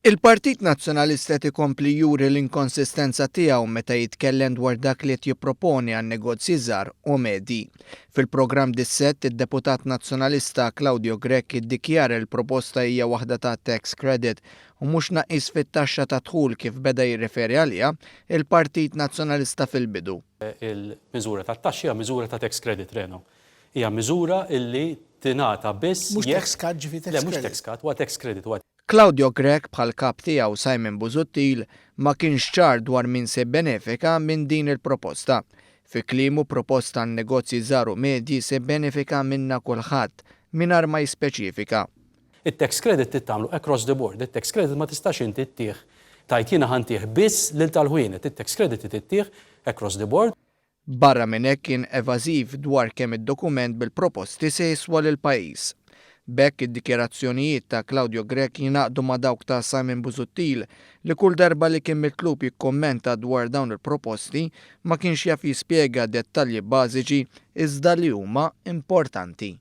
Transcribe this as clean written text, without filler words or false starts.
Il-Partit Nazzjonalista qed ikompli juri l-inkonsistenza tiegħu meta jitkellem dwar dak li qed jipproponi għan-negozji żgħar u medji. Fil-programm Dissett, id-Deputat Nazzjonalista Claudio Grech iddikjara li l-proposta hija waħda ta' tax credit u mhux tnaqqis fit-taxxa tad-dħul kif beda jirreferi għaliha il-Partit Nazzjonalista fil-bidu. Il-miżura tat-taxxi hija miżura ta' tax credit, Reno. Hija miżura illi tingħata biss Mhux jekk tax cut, ġifieri tax Le, mhux credit. tax cut, huwa tax credit, huwa Claudio Grech bħal kap tiegħu Simon Busuttil ma kienx ċar dwar min se jibbenefika minn din il-proposta. Fi kliemu proposta għal negozji żgħar u medji se jibbenefika minnha kulħadd mingħajr ma jispeċifika. It-tax credit trid tagħmlu across the board. It-tax credit ma tistax inti ttih tgħid jiena ħa ntih biss lil tal-ħwienet. It-tax credit trid ittih across the board. Barra minn hekk kien evażiv dwar kemm id-dokument bil-proposti se jiswa lill-pajjiż. B'hekk id-dikjarazzjonijiet ta' Claudio Grech jingħaqdu ma' dawk ta' Simon Busuttil li kull darba li kien mitlub jikkummenta dwar dawn il-proposti ma kienx jaf jispjega dettalji bażiċi iżda li huma importanti.